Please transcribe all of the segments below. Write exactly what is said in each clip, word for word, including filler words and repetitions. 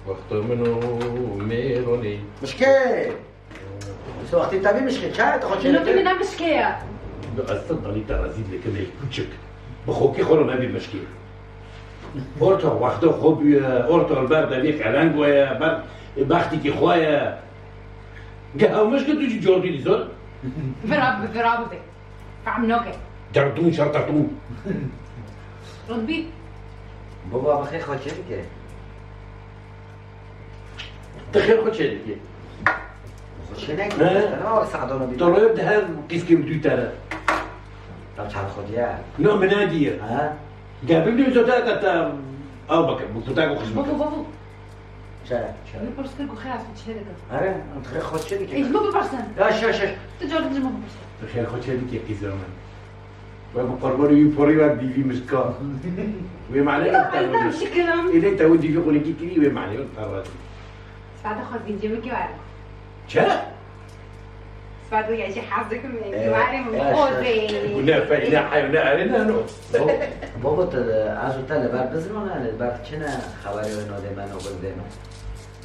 Wexta min û mêronê. Mişkê! Wextê te bî mişkê, çaye tu xwe çê Çilo dikî? Min ne mişkê ye. Ez te danî te rezîl dikim ey kûçik. Bi xokê xwe re nebî mişkê. Orta wexta xwe bûye, orta li ber devê qelengo ye, ber bextîkî xwe ye. Ge hew mişkê tu jî cordî dî zor. Vira bi, vira bibe. Fehm nake. Derdûn şer qetûn. Rebî. Baba bi xêr xwe çê dike. Tu xêr xwe çê dike. Xwe çê neke. He? Sana bak saadona bir. Tu rêv di her qîskê bi dû tere. Tam çal xwe diye. No, min nediye. Ha? Gel bibînim zota te te ew bike. Bu kutak o xizmet. Baba, baba. Çe, çe. Min pirs kir ku xêr ez xwe çê dikim. Here, em dixê xwe çê dike. Ê, ji min bipirsin. Yaş, yaş, yaş. Tu carî ji min bipirsin. Tu xêr xwe çê dike qîza min. We bi qurbanê wî porî we dîvî mişka. Wê mane Ya, ez ne şikirim. Êlê te wê dîvî xwe nekî kirî wê mane wê perwazî. Sade xwe zincê min kî were. Çe? Sado ya jî hez dikim, Eh, êwarê min eh, bixozê. Gu ne fey, ne heyo, ne erê, ne no. Bo-, baba, tu, ez û te li ber bizimane, li ber çi ne xeberê wê nodê me, nobildê me.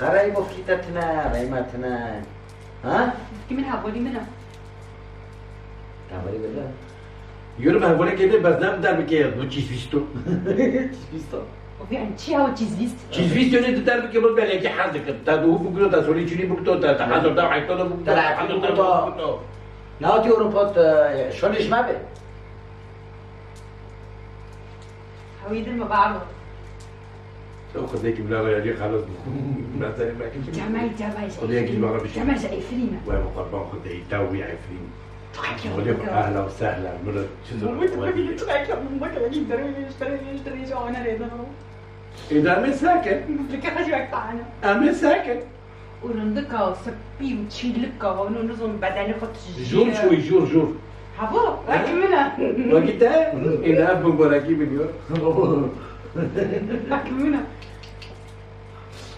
Qereyî bo fî te tine, reyme tine. Ha? Ki min hevalî min e. Hevalî min e. Yürü, hevalekê de bes ne der bike, bu çîz vîsto. Çîz vîsto. O yani çi ya o çîz vîst? Çîz vîst yönü de der bike, bu belki hez dikin. Ta duhu bukto, ta solî çînî bukto, ta, ta hazır da ayto da bukto, Te ta hazır da bukto. Bukto. Ya ti onu pot, e, şöyle iş mi abi? Hewî dil mi babo. Ew xwedekî bila reyalî xelas bû. Nazarê me kî. Cemay, cemay. Xwedekî ji bana bişî. Cemay ji Efrîn e. Wê bi qurban Xwedê, te wî Efrîn. Xwedê bi ehla û sehla, mira çi zor. Wî tu bigî tu ekle min bike, wî dirêj, dirêj, dirêj, ana rê de. Êdamê sakin. Dike xecwek tane. Em ê sakin. Û rindika û spî û çîlika û nizom bedenê xwe tijî. Jûr çûyî, jûr, jûr. Hebo, wek min e. Wekî te? Ê, ne, ev bingorekî min yo. Wek min e.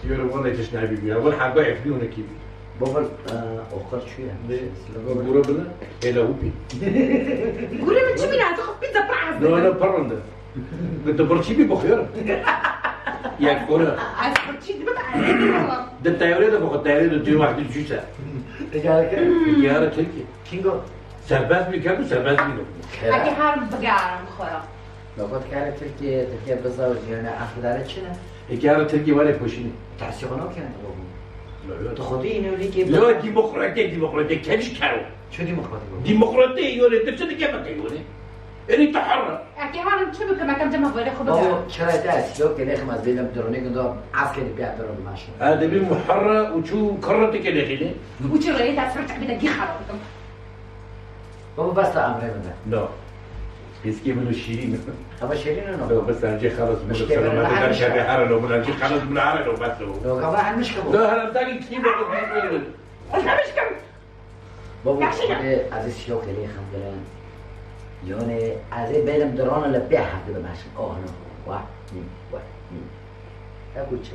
Yo, re, wele kişnebî bû ya. Wele heba Efrînekî bû. Baba, e, oxir çûye. Ne? Gure bine, êla hûpî. Gure min çi bîne? Tu xwe pî de pir ez. No, no, pir rinde. Bi tu birçî bî bixwêr. Yek kore. Ez birçî dibim, ez ê bînim. Di teyarê de bixwe, teyarê de tu wextî düşe. Teyareke? Teyare Tirkî. Kingo. Serbest bî, kek û serbest bî. Hekî herim bigerim xwe re. Logot kare Tirkiye, Tirkiye bizaw jiyane aqdare çi ne? Hekî herim Tirkiye were poşînê. Tehsî xwe nake. Evet. Tu xwedî yî newlîkê Yo, demokratê, demokratê, kevîş kero. Çi demokratîk bû? Demokratê, yore, tu çi dike bike yore? Erê tu herre. Eke harim çi bikim, ekem cema xwedê xwe Babo, bikim. Çira te ez yok gelê xim ez bêlim dironê gindo askeri piya diron maşo. Ha, dibî muharre û çû kirre tu gelê xîlê. Û çi reyê te sirçek bide gî xera bikim. Babo, bes te emrê min de. No. Piskê min û şîrîn. Ama şîrîn o no. No, bes encê xelas min Mişke selamet min derkeve, her no, min encê xelas min her no, bes o. No, gava en mişke bu. No, her em takî kî babo, kî babo. Ez ne mişkim. Babo, Yaxşî ya. Xwedê ez ê siyokê lê xemkirin. Yonê, ez ê bêlim dirona li pê hevdi bimeşim. Oh no. Wah, hmm, wah, hmm. Te ku çi?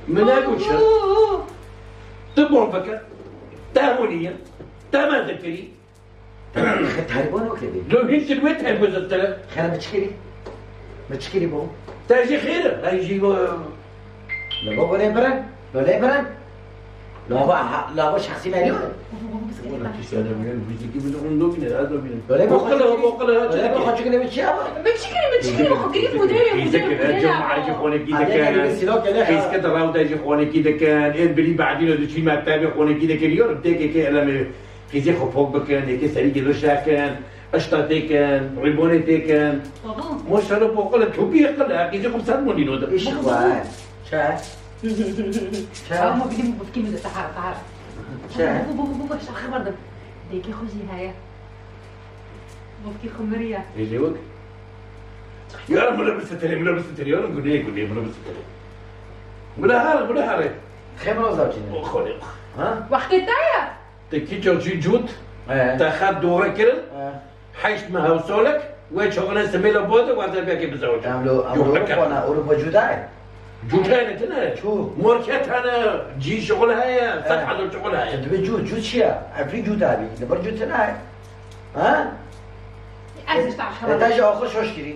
Min ne ku çi? Tu bon bike. Te hûnî ye. Te me dikirî. Te, te bon o kevî. Lo hîn tu wê te guzitire. Xêr mi çi kirî? Mi çi kirî bo? Te jî xêr e. Te jî bo. Lo bo lê birin. Lo lê birin. Lo bo, ha, lo bo şexsî meriyo. Wala kî sene bînin, wî zikî min hûn dobîne, ez dobînim. Lo lê bo Boqile, xwe boqile, çi dikî? Lo lê bo xwe çi kirî, çi ya bo? Min çi kirî, min çi kirî, xwe kirî, mudere, mudere, mudere. Îzekir, ez cemaî jî xonekî dikin. Qîzke de raw de jî xonekî dikin. Ên birî badî lo diçî mektebê xonekî dikin. Yor, têkê kê elemê. Qîzê xwe pok bikin, yekê serî girişa kin, işta tê kin, rîbonê tê kin. Baba. Maşallah, poqile topî qile, qîzê xwe ser monî no de. Îşq var. Çe? Çe? Ama bilim bifkî min de tahar, tahar. Çe? Bu, bu, bu, bu, bu, şaxir vardı. Dêkê xwe jî heye. Bifkî xwe miriye. Ê lê wek. Yar, mila bisitirê, mila bisitirê, yar, gunê, gunê, mila bisitirê. Mila har, mila harê. Xemra zavcîne. O xolê. Ha? Wextê te ye. Te kî çaw çî cût, He. Te xet dore kirin, He. Heşt meh hewsolek, wê çaxine simêla bode, wazebiyekê bizawice. Em lo, em lo Yok, Ewropa ne, Ewropa cuda ye. Cût hene tine. Çû. Morket hene, cî şixul heye, sed He. Hezar şixul heye. Tu dibê cût, cût çi ye? Efrî cût abi, li ber cût tine ye. Ha? Ez işte E, te ji axir şoş kirî.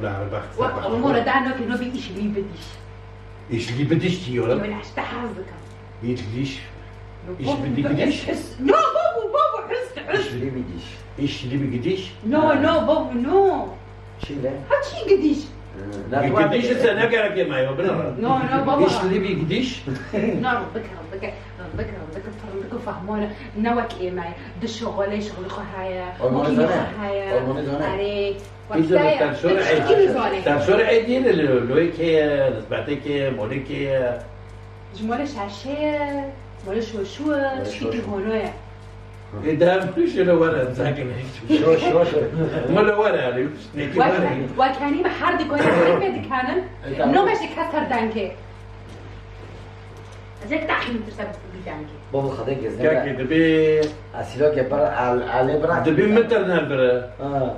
Wek Almora da nokê no bî ich liebe dich. Ich liebe dich diyorum. Yo, ne işte haz dikim. Ich liebe dich. Ich liebe dich. No, babu, babu, hüst, hüst. Ich liebe dich. Ich liebe dich. No, no, babu, no. Çi le? Ha, çi gidiş? Gidiş ise ne gerek yemeği o, bırak. No, no, baba. Ich liebe dich. No, bikir, bikir, bikir, bikir, fırındıkı fahmone. Ne wek ême. Di şoxolê şoxolê xwe heye. Olmanı zane. Olmanı zane. Arê. Îzole terşor ey. Terşor ey diye de lo, loyke, nisbeteke, moleke. Ji molê şaşê ye, molê şoşû ye, tiştekî hono ye. Ê, dem tu şilo were, em zakin. Şo, şo, şo. Milo were, ali, tiştekî were. Wa kenî me her dikonê her pê dikanin. E, tamam. No me ji kes her denkê. Ez yek taxîn tirse bi denkê. Baba, xwedê gezde. Kekê dibi. Asîlo ke ber al, ale bırak. Dibi mitir ne bire. Ha.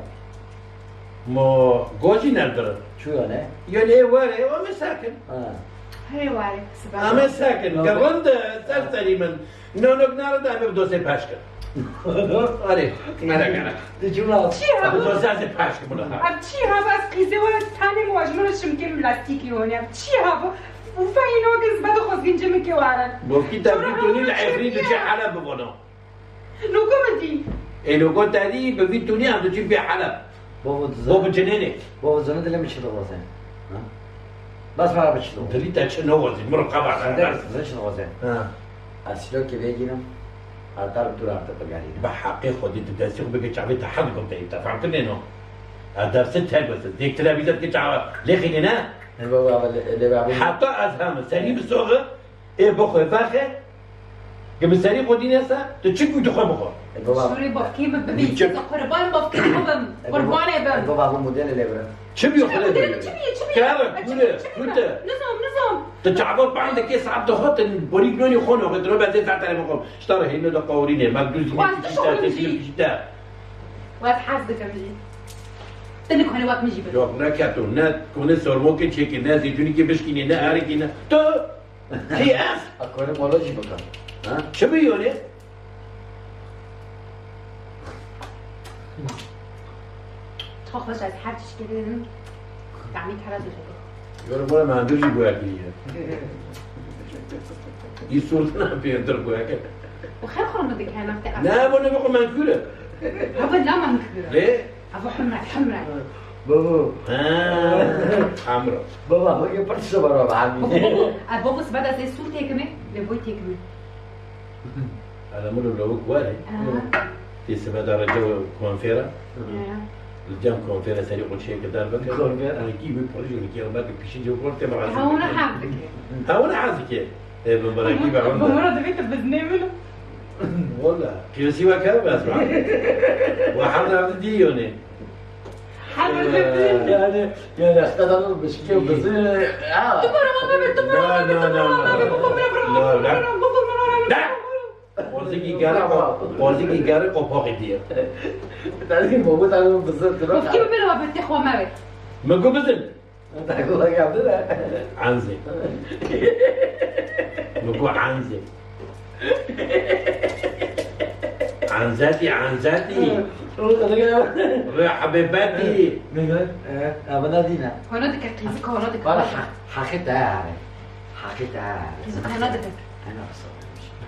Mo gojî nerdirin. Çû ya ne? Yanî ê were, ê me sakin. Ha. Hey were, sibe. Ame sakin. Ke rind e, ser serî min. Nonok nare da me bi dosê paş kir. Arê, mene gere. Di cuma. Çi ha bu? Bi dosê ez ê paş kir bula ha. Ev çi ha bu? Ez qîzê were tanê mi wajmana şimkê min lastîkî hone. Ev çi ha bu? Ufa îno giz be de xozgîn cimikê warin. Bofkî te bi tonî li Efrîn diçe Heleb bibono. Logo mi dî? Ê, logo te dî, bi vî tunî em diçin pê Heleb. Bavo, tu Bo bi cinênê. Bavo, zana dilê min çi dixwaze. Ha? Bas bana bi çi dixwaze. Dilî te çi nixwaze, mirov qeba Dilê te min çi dixwaze. Ha. Asîlo ki vêgînim, artar dur artık bigerînim. Bi heqê Xwedî tu destî xwe bike çavê te hed gom te, te fam kirinê no. Ez dersi tel bese. Dêk tire bîze ki çava lêxînê ne? Ê baba, lê, lê baba. Heta ez hem serî bi soxi, Ê bixwe, vexwe, ki bi serî xwe dîne se, tu çi ku dixwe bixwe. E, baba. Şûrê bavkê min bibî, Çi? Qurban bavkê xwe bim, E, baba. Qurbanê bim. E, baba, bu modeli lê bire. Çi bî Çi xwe lê modeli bire? Çi bî, çi bî? Kare, E, çi kure, bî, çi bî? Kute. Nizam, nizam. Tu çaval pande kê saet dixwe, tu borî gnonî xwe noxwe, tu no benzê saet tele bixwe. Şta re hêno de qawrînê, mek duz Waz tu şoxlim jî. Waz hez dikim jî. Tu nikane wek min jî bibî. Yok, ne keto, ne kone sormokê çêkê, ne zeytûnîkê bişkînê, ne erikî, ne. Tu Kî ez? A, kore molo jî bikim. Ha? Çi bi yonê? Çok hoş, ez her tiştê dedim. Tamî kara dû. Yorum bana mendur jî boya kiriye. Î sûrtina pêndir boya kir. Bu her xorma dikene. Ne, bu ne bu menkure? Ha, bu la menkure. Lê? Evo himre, himre. Baba. Ha, hamra. Baba, bu ki pir tişt var baba, abi. Baba, baba, e, baba, sibe de ez ê sûr têkimê, lê boy têkimê. Adamı lo lawuk var e. Aha. Tê sibe de rece kuanfera. Ya. Li cem kuanfera serî xwe çêkir derbikir. Kuanfera. Rengî bi pir jî rengî, belkî pîşî cem kuanfera. Ha, ona hevdike. Ha, ona hevdike. E, bi rengî be. Baba, divê tu biznê min. Wala. Qiyosî weke ez ba. Wa hevdike dî yonê. Her biri de Yani, yani, işte, tamam, bir şey yok. Bizi, ha. Tu para bana ver, tu para bana ver, tu para bana ver, tu para bana ver, tu para bana ver. Qorzikî gere, qorzikî gere qopoxê diye. Dedim, bu, bu, tamam, bizi, Of, kim bir baba, te xwe me ver. Min got bizin. Te xwe geldi de. Anzê. Min got anzê. Anzetî, anzetî. Rê hebêbetî. Neyse, e, e, bana dîne. Hona dike, qîzik hona dike. Bana ha-, haqê te are. Haqê te are. Qîzik hona dike. Ana qisa.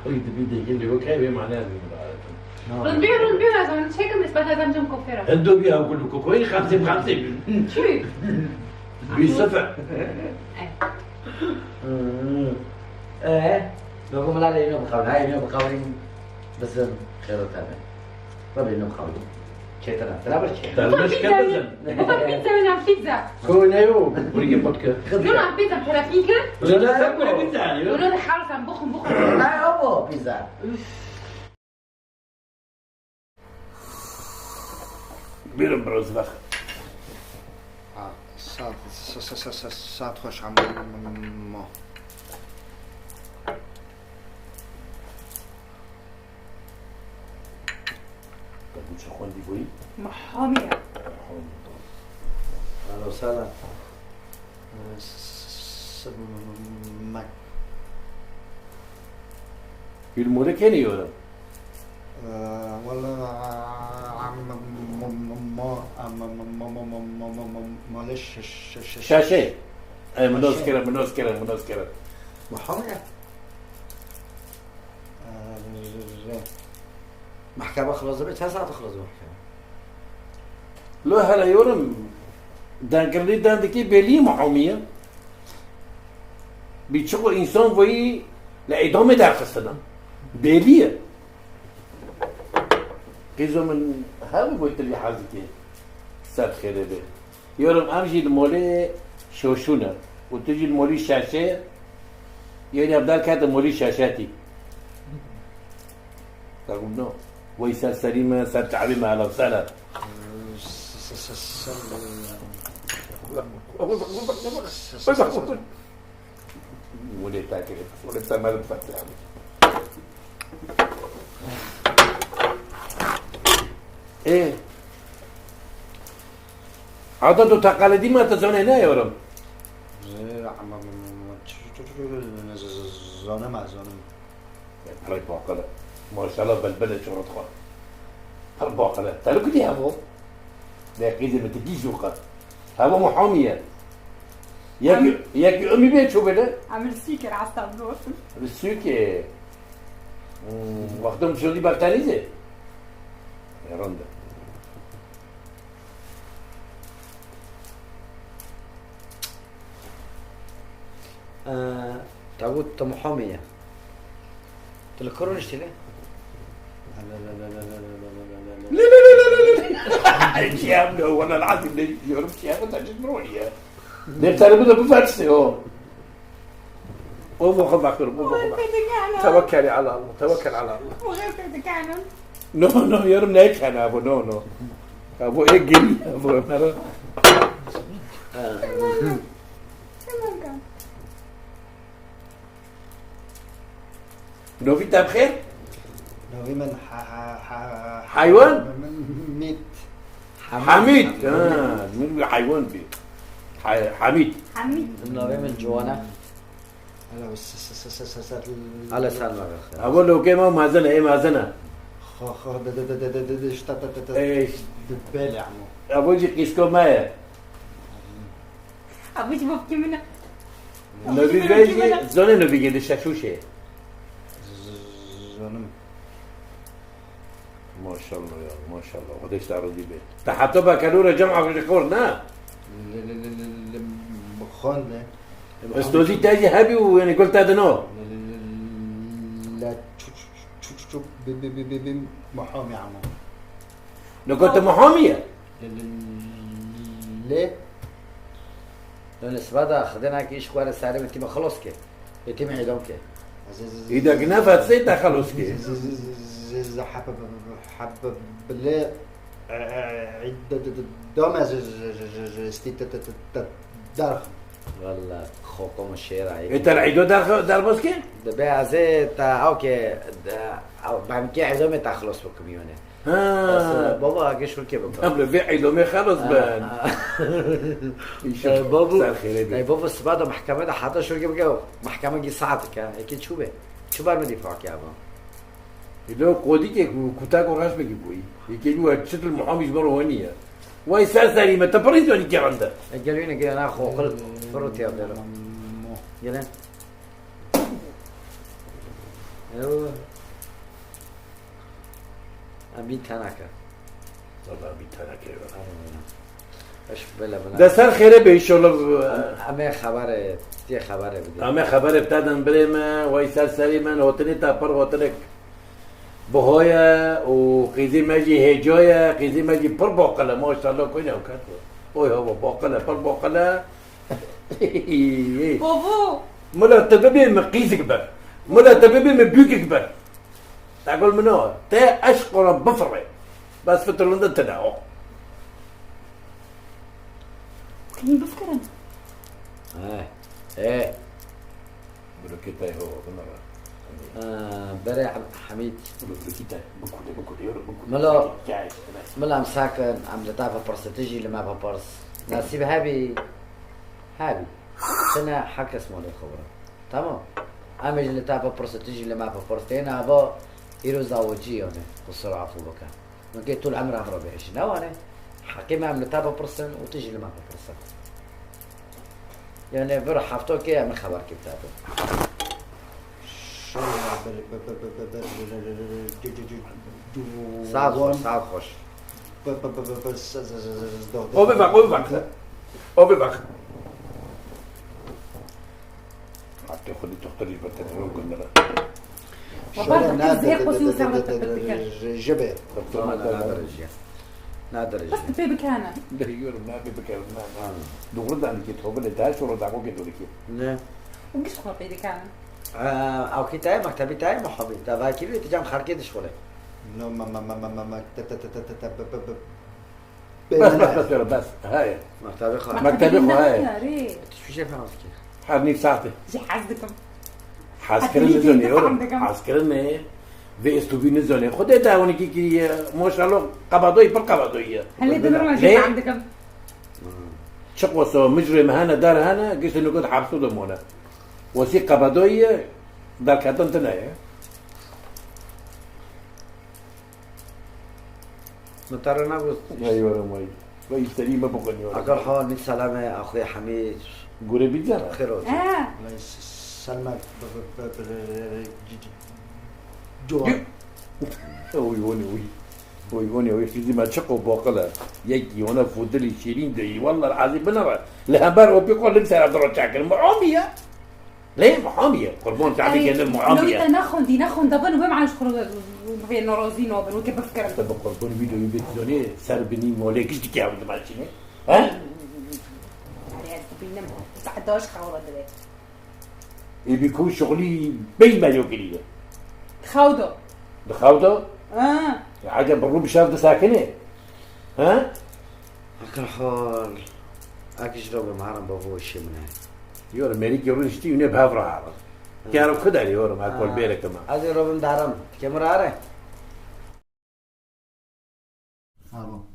Oy, dibî degin de yok, hey, ve mane. Rindbî, rindbî, ez an çekim, ez bada zam cem kofera. Hendo bî, ha, gulu kokoyî, xemsê, xemsê. Çi? Bî sıfır. E. Ee, lokum la leyno bixawin, hay leyno bixawin, bizim xêro tabi. Tabii, ne kaldı? Çetana, beraber çetana. Tabii, ne şikayet edin? Baba, pizza, bana pizza. Koneyo. Buraya bak ya. Nuna, pizza, para pizza. Nuna, sen böyle pizza yiyor. Nuna, de halsan, bukum, bukum. Ne o bu pizza? Buyurun, biraz bak. Ha, saat, sa-, sa-, sa-, sa-, saat hoş, amma. Te bu çi xwendî bûyî? Mehamiye. Mehamiye. Ahlan we sahlan. S-, s-, s-, mak. Gül Mure kenî yorim. Ee, walla, am, mo, mo, mo, am, mo, mo, male ş-, ş-, ş-, Şaşê. Ey, min nos kirin, min nos kirin, min nos kirin. Mehamiye. Ee, Mahkeme xilas dibe, çend saet xilas dibe mahkeme? Lo hele yorum, dengirlî dendikî belî mehamiye. Bi çiqo însan voyî li îdamê derxistine. Belî ye. Qîzo min her gotilî hez dike. Ser xêrê be. Yorum em jî li molê şoşû ne. Û tu jî li molî şaşê ye. Yerî ev derkete molî şaşetî. Qebûl no. Wey ser serî me, ser çavî me, hela sere. Wele takir, wele temel fetih. Ê. Adet û teqaledî me te zanê ne yorum? Zê, ama, ama, ama, ç-, ç-, ç-, ç-, z-, z-, z-, zanime, zanime. Pir baqil e. Maşallah belbelê çorot xwe. Pir baqil e. Te li kutî hevo? Lê qîzê min ti gîj û qe. Hevo muhamî ye. Yek, Em- yek û emî bê çû bêne? Em li sîkir hesta bigotin. Li sûkê. Hmm, wexto min şodî bertenîzê. Ê, rind e. Ee, Tawut, tu muhamî ye. Tu li kur rûniştî lê? Lê, lê, lê, lê, lê, lê. Çi em lo, wala lazim ne diyorum ki ya, bu da ciddi oluyor. Defterimi de bu versin o. O bu kadar kırım, o bu kadar. Tevekkeli ala Allah, tevekkeli ala Allah. No, no, yorum ne kana bu, no, no. Ya bu ek geri, bu mera. Novî te bi xêr? Novî min ha-, ha-, ha-, Heywan? Min, min, Mît. Hamîd. Ha, min bir heywan bir. Hay-, Hamîd. Hamîd. Navê min Ciwan e. Alo, s-, s-, s-, s-, s-, s-, Alo, sen bak. Abo lokê me mezin e, ê mezin e. Xo, xo, de, de, işte, de, de, de. Ey. Belê, amo. Abo jî qîsko me ye. Abi, bu kim ne? Nobî vejî, zonê nobî gêdî şeşûşê. Z-, z-, zonim. Maşallah ya, maşallah. Xwedê ji te razî be. Te heta bekelûre cem avê ji xort, ne? Li, li, li, li, li, xwend ne. Estozî te jî hebî û, yani, gul te dino. Li, li, li, li, la, çu, çu, çu, çu, çu, bi, bi, bi, bi, bi, muhamî ama. Li gul te muhamî ye? Lê Li nisbeta Xwedê nake îş xwe re serê min tîme xilos ke. Ê tîme îdam ke. Îdek nefet sê te xilos ke. Bilê dame stî te derxim. Walla xokom şêra ye. Ê te îdo derx-, derbas ke? Dibe ez ê te ew ke, de, ew, bemkê îdamê te xilos bikim yone. Ha. Baba, heke şûrkê bikim. Em li vê îdamê xelas bin. Ha, ha. Îşev Ey, babu, ser xêrê be. Ey, babu, siba da mehkeme de heta şûrkê bike, mehkeme gî saet dike. Eke çû be? Çû ber min dîfa ke ava? Îdo qodîkê ku kutak û reşmekî bûyî. Yekê wî we çitil muhamî ji ber we nîye. Way ser serî me, te pirî zonî kevin de. E, gelîne, gelîne, xo, xil, firûtiya dero. Gelin. Ew. Em bîn teneke. Valla bîn teneke yo. Eş bele bile. De ser xêre be inşallah. Em, em ê xebere, tê xebere bide. Em ê xebere bide birê me, way ser serî me, hotinê te pir hotinek. Biho ye û qîzê me jî hêca ye, qîzê me jî pir baqil e, maşallah, ku ne ew ket. Oy hava, baqil e, pir baqil e. Bavo! Mila tu bibê min qîzik be. Mila tu bibê min bûkik be. Te gul min o. Te eşq ora bifirê. Bes fitilinde tine o. Hûn bifikirin. He. He. Blokê te ho, binara. Ha, berê Hem-, Hemîd. Blokê te, bikule, bikule, yoro, bikule. Milo, Gel, gel. Milo, em sakin, em li te bipirs, tu jî li me bipirs. Nasîb hebî, hebî. Tine her kes malê xwe bira. Tamam. Em ê jî li te bipirs, tu jî li me bipirs. Têne ava, îro zawicî yani. Qusura afû bike. Min kê tu li emra min re bêjî. Ne wane? Heqê me em li te bipirsin û tu jî li me bipirsin. Yani vir hefto kê em ê xeber kê te bin. Saet xweş, saet xweş. O bibak, o bibak. O bibak. Hakkê xwe dî doktor jî bi telefon gundire. Wa bar dikir zê xwe zû ser te pir dikir. Ji be. Doktor me Nadirê jî. Nadirê jî. Bes tu pê bikene. Biliyorum, ne pê bikerim, ne, ne. Doğru da dikit, hobilê, daha sonra da o gidor ki. Ne? Û giş xwe pê dikene. Ew kî te ye, mektebî te ye, muhabî. Te vakî te cam xerkê dişxule. No, ma, ma, ma, ma, ma, ma, te, te, te, te, te, te, be, be, be. Bes, bes, bes, yoro, bes. Heye. Mektebê xwe. Mektebê xwe, heye. Tu çi şey fena dikî? Her nîv saetê. Jî hez dikim. Hez kirin nizonê, yoro. Hez kirin e. Vê estûbî nizonê. Xwedê te ewnî kî kiriye. Maşallah, qebadoyî, pir qebadoyî ye. Helê dibirim, ez jî fem dikim. Çi qoso, mijrê me hene, dar hene, giştê nû got hepsû de mone. Wesî qebadoyî ye, derketin tine ye. Min te re negot. Vay yorim vay. Vay serî me bixwin yorim. Akar ha, nî selame, axwê Hemîd. Gure bîzana. Xêr olsun. He. Vay s-, selme, b-, b-, b-, b-, c-, c-, ciwan. Oy, oy, oy. Oy, oy, oy, xîzî me çiqo baqil e. Yek yona fudilî şîrîn de yî. Wallah ezî binere. Li hember o pî xwe lim sera diro çekir. Muamî ye. Lê muhamî ye. Qurban çavê Erê, gene muhamî ye. Navê te nexwendî, nexwenda bin û bê me'na ji xwe re bivê narazî nabin, weke bifikirin. Te bi qurban wî doyî bê tizanê ser binî molê giş dikê ew dimeşîne. He? Erê, ez dibînim. Saet da ji xew re divê. Ê bî ku şixulî bey me yo kirî ye. Xew do. Di xew do? Ha. Ya ege bi rû bi şev disekine. He? Akil hal. Akil ji robim haram bavo şê min e. Yor merî ki rûn ştî yune bi hev re haram. Kero ku derî yorum, ha, kol bêreke me. Ez ê robim daram. Kemir are. Abo.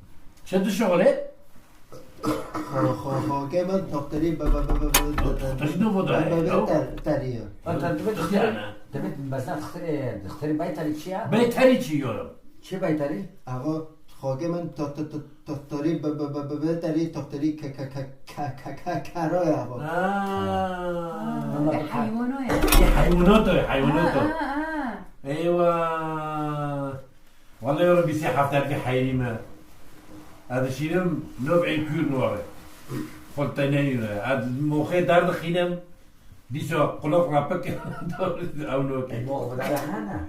Çi dişixulê? Xo, xo, xo, ke min doktorî be, be, be, be, be, doktorî ne bo da, be, be, be, ter, terî ye. Ha, te divê doktorî, divê mesela doktorî, doktorî baytarî çi ya? Baytarî çi yorum? Çi baytarî? Abo, xo ke min to, to, to, doktorî be, be, be, be, be, terî, doktorî ke, ke, ke, ke, ke, ke, kero ya bo. Ha. Ama be, heywan o ya. Heywanat o, heywanat o. Ha, ha, ha. Eywa. Wallahî were bîsê heftekî heyrî me. Ez dişînim nov ê kûr nore. Xulteneyî re. Ez moxê derdixînim. Dîsa qulaq rapik ew nokê. E, mox bi dere hene?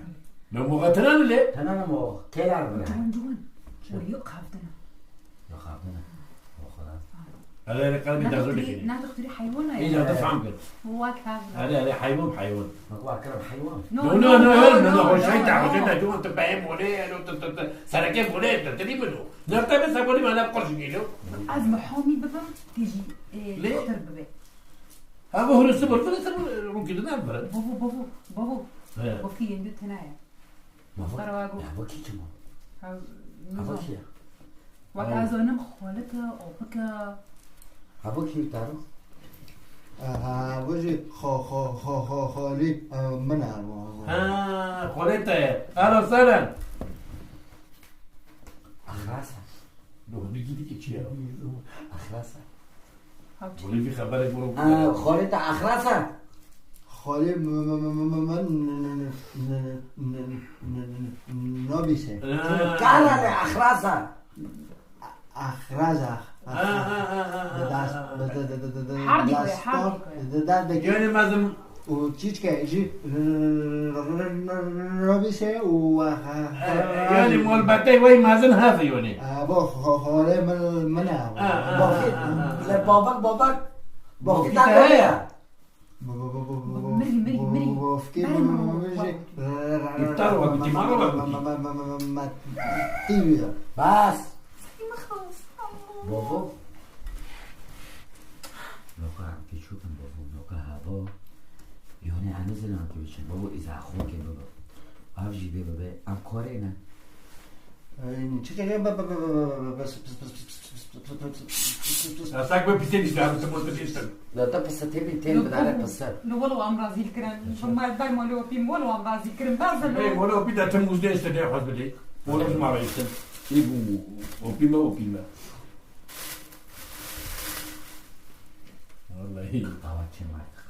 No moxa tine ne lê? Tene ne mox. Kêler bire. Ciwan, ciwan. Were yok xaftine. Yok xaftine. Moxa da. Erê, erê, qelbî dezû dikî. Na doktorî heywana ye. Îca difam kir. Wak hevla. Erê, erê, heywan, heywan. Wak kirim heywan. No, no, no, no, no, no, no, hoşay te, hoşay te, tu, tu beyê molê, eno, tu, tu, tu, sereke molê, tu, tu, tu, tu, nerede be sabuni bana koş geliyor. Ez muhamî bibim, tê jî, e, lê? Doktor bibe. Ha, bu hırısı bır, hırısı bır, ruki de ne bır? Bavo, bavo, bavo. He. Bavkî yendî tine ye. Bavo. Qara wago. Ya, bavkî kim o? Ha, bavkî ya. Wek ez zanim xalite, opike. Habo kî taro? Aha, bu jî xo, xo, xo, xo, xolî, e, min e, bu. Ha, xolê te ye. Ahlan sehlan. Axrasa. Doğru, dikî dikî çi ya? Axrasa. Hawçî. Bolê vî xeberê bû. Ha, xolê te axrasa. Xolê m-, m-, nabîse. Ha. Kara de axrasa. Axraza. Ha, ha, ha, ha, ha, ha. Her dî koyê, her dî koyê. Yani mezim û çîçke jî robîse û Yanî molbetey wey mezin heve yonê. Bo xorê min min e. Bavak bavak. Bokî Bokî te heye. ya. Îftar wa gotî, mala wa gotî. Bas. Bobo. Noka em piçûk in bobo. Noka hebo. Yonê em nizirin em tu biçin. Bobo îza xo ke bibo. Ev jî bê bibe. Em korê ne. Çi ke be be be be be be be Yasak be pisê dişler, bu motor dişler. Da te pisa tê bin tên bidare pisa. Li welo em razî kirin. Bi me ber molo pî molo em razî kirin. Bazı Hey, lo. molo bir de tüm uzde işte de hazır değil. Molo şuma işte. İyi bu. Opime opime. Vallahi. Tava çemak.